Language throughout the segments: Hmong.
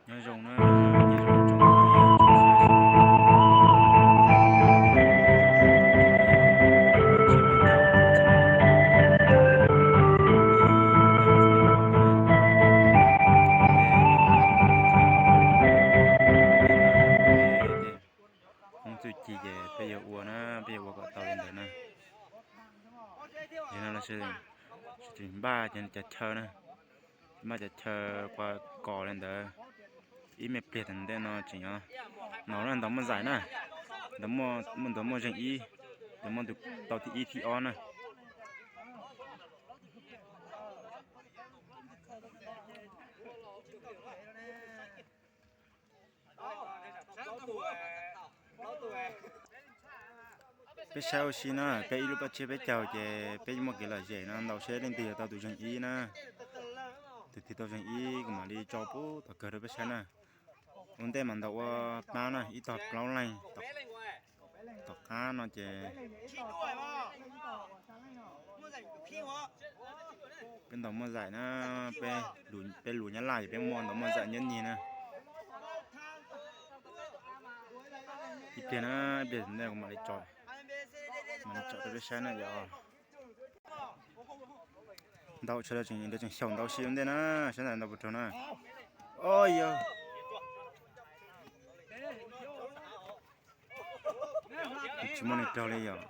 Nyob zoo na, nyob zoo tsoom phooj ywg tsoom saib sawv daws. Hmoob txuj ci ces peb yuav ua na, peb yuav ua kom tau li ntawd na. Yog no los sis tsis npaj ces cov chaw na, npaj cov chaw qua kos li ntawd. Ib me pliag tom ntej no tseem ntaus na, ntaus muaj zais na, ntaus muaj, ntaus muaj zeeg ib, ntaus muaj tus tau thib ib thib ob na. Peb saib ua si na, peb ib lub paj tsiab peb caug ces peb muaj kev lom zem no, ntaus seb leej twg yuav tau tus zeeg ib na. Tus twg tau zeeg ib kuv mam li tso pub tom kawg rau peb saib na. Ua ntej mas ntaus ua pab na, ib tog plaub leeg. Tom qab no ces peb ntaus muaj zais na, peb lus Nyab Laj ces peb muaj ntaus muaj zais nyob nig na. Ib pliag na, ib pliag ntej kuv mam li tso, mam li tso rau peb saib na yom. Ntaus sawv daws tseem xyaum ntaus si ua ntej na, saib ntawm ntaus puas raug na. Oj yog, tsis muaj neeg raug li yom.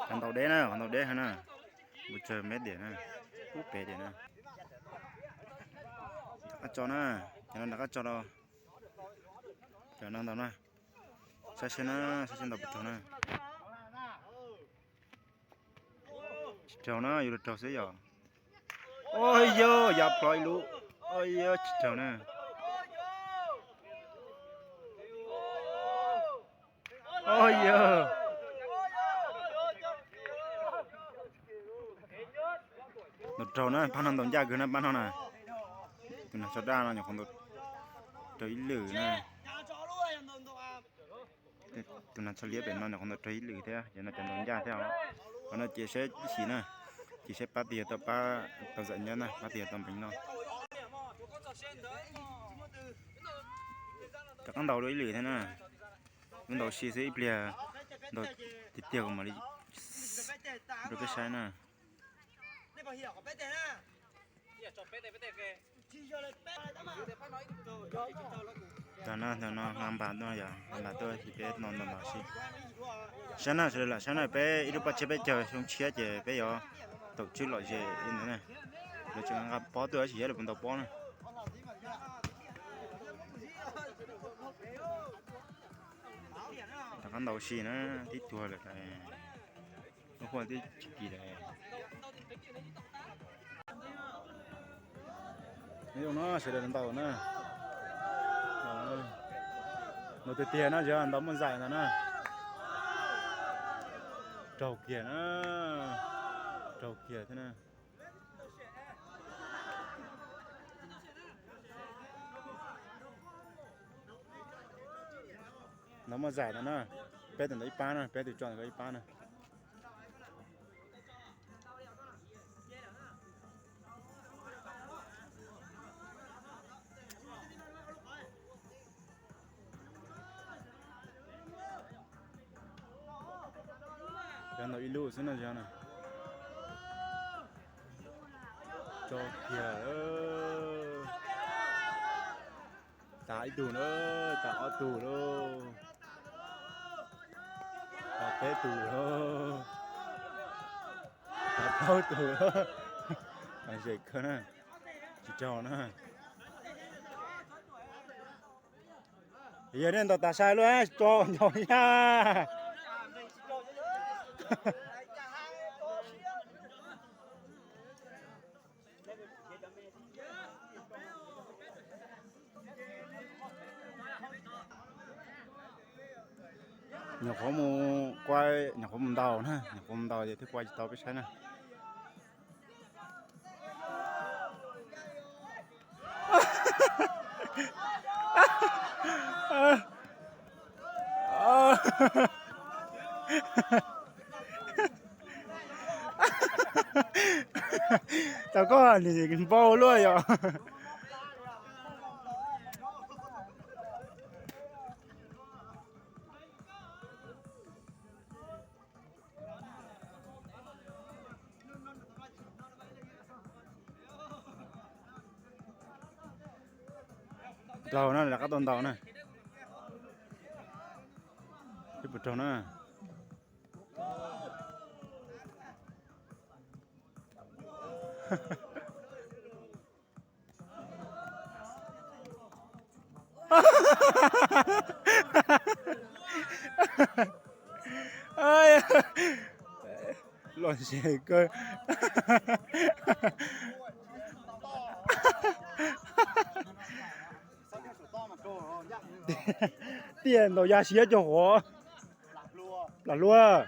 Qhov ntaus deb na, qhov ntaus deb heev na. Npus tsawg me diam na, kub pem diam na. Rov qab tso na, cov no rov qab tso rau. Cov no ntaus na, saib seb na, saib seb ntaus puas raug na. Tsis raug na, yuav luag raug xwb yom. Oj yog, ya plho ib lub. Oj yog, tsis raug na. Oj yog, ntaus raug na, pab no ntaus ncaj kawg na, pab no na. Tus nag tsho daj no nyuam qhuav ntaus raug ib lwm na. Tus nag tsho liab pem no nyuam qhuav ntaus raug ib lwm thiab, ces no cov ntaus ncaj thiab os. Qhov no ces saib ib chim na, ces saib pab twg yog tau pab tau zam nyob na, pab twg yog tau npeev no. Rov qab ntaus dua ib lwm thiab na. Wb ntaus si xwb, ib pliag ntaus tiag tiag kuv mam li rau peb saib na. Tag na, tag no nqa npas tuaj yom, nqa npas tuaj ces peb no ntaus ntaus si. Saib na, sawv daws lam saib na, peb ib lub paj tsiab peb caug xyoo tshiab ces peb yuav thaum tswb lom zem li ntawd na. Lawv tseem nqa pob tuaj tab sis yog lawv puas ntaus pob na. Rov qab ntaus si na, tib tuag lawm. Lub huaj tib tsis kis lawm. Nyob zoo na, sawv daws ntaus na. Ntaus tiag tiag na, yog ntaus muaj zais ntag na. Raug kiag na, raug kiag thiab na. Ntaus muaj zais ntag na. Peb tus ntaus ib pab na, peb tus tso ntawm ko ib pab na. Yog ntaus ib lub xwb no yog na. Tso kiag. Tas ib tug na, tas ob tug lauj. Tas peb tug lauj. Tas plaub tug lauj. Zem kawg na. Tsis raug na. Yog nej ntaus tas sai luaj tso ntaus yaj. Nyuam qhuav mus qua, nyuam qhuav mus ntaus na, nyuam qhuav mus ntaus ces twb qua tsis tau peb saib na. Tau koj npau luaj yom. Raug na, rov qab tau ntaus na. Twb puas raug na. Loj ntseg kawg. Tiaj ntaus ya siab cov huav. Plam hlua.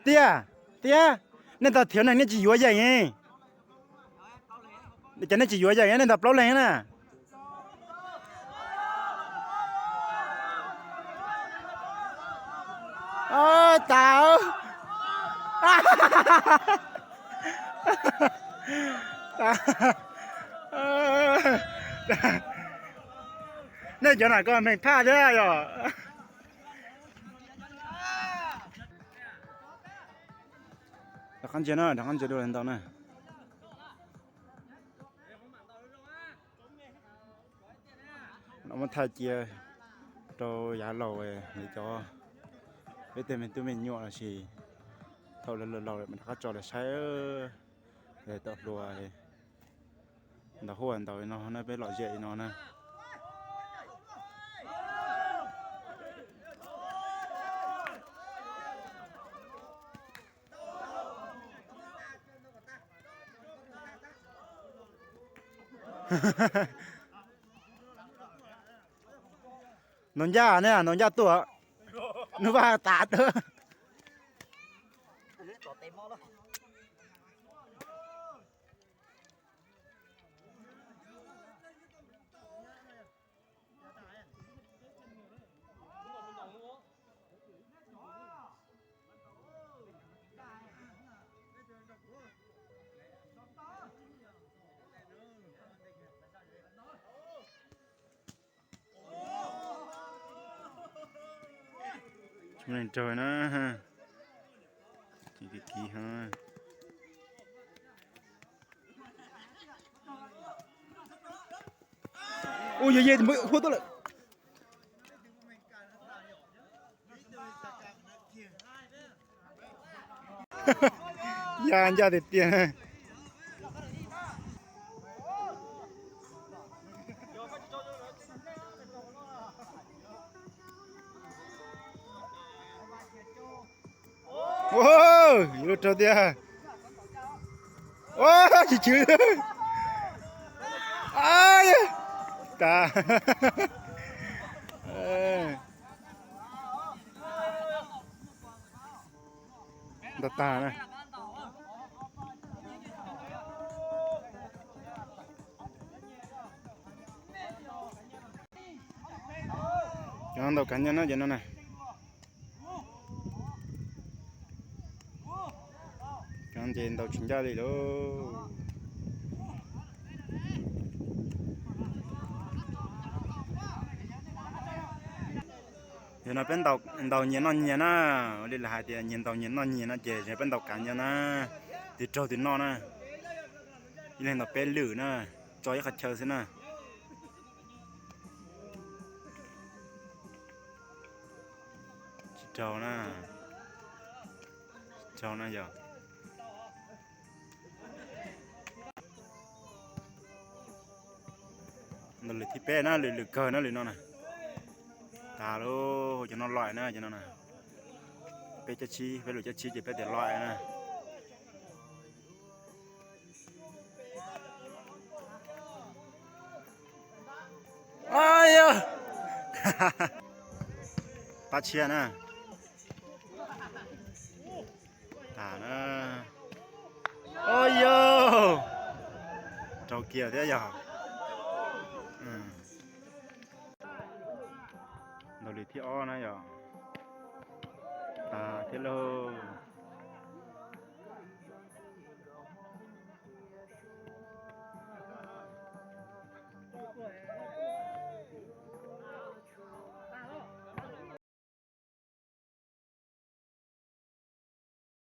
Tiaj, tiaj, nej ntawd thiav neeg nej tsis yuav yeem. Ces nej tsis yuav yeem, nej ntawd plaub leeg na. Tas. Nej cov nam koj meej phaj thiab yom. Rov qab ntsia na, rov qab ntsia dua ntau na. No muab thaij cia rau yav laus, cov peb tej me tub me nyuam los sis thaum lawv laus lawm mas rov qab tso lawv saib. Tau hluas ntaus huaj ntaus li no na, peb lom zem li no na. Ntaus ncaj ne, ntaus ncaj tuaj. Nub vaj tas tag. Tsis muaj neeg raug na. Kiv kiv kiv. Ua yog yog huaj tuaj lawm. Ya ncaj tiag tiag. Yuav luag raug tiag. Tsis chwv. Tag. Ntau tag na. Cov no ntaus kav nyaj na, cov no na. Cov no ces ntaus tsis ncaj li lauj. Yog no peb ntaus nyias noj nyias na, ua li lawv hais tias nyias ntaus nyias noj nyias no ces peb ntaus kav nyaj na, tus raug tus noj na. Ib leeg ntaus peb lwm na, tso ib qhov chaw xwb na. Tsis raug na, tsis raug na yog. Ntaus lwm thib peb na, lwm lwm kawg na lwm no na. Tas lauj, cov no loj na, cov no na. Peb cab tshib, peb lwm cab tshib ces peb tias loj na. Yog, Pab tshiab na. Ua yog, rau kiag thiab yog. Ntaus li thib ob na yog. Tag thiab lauj.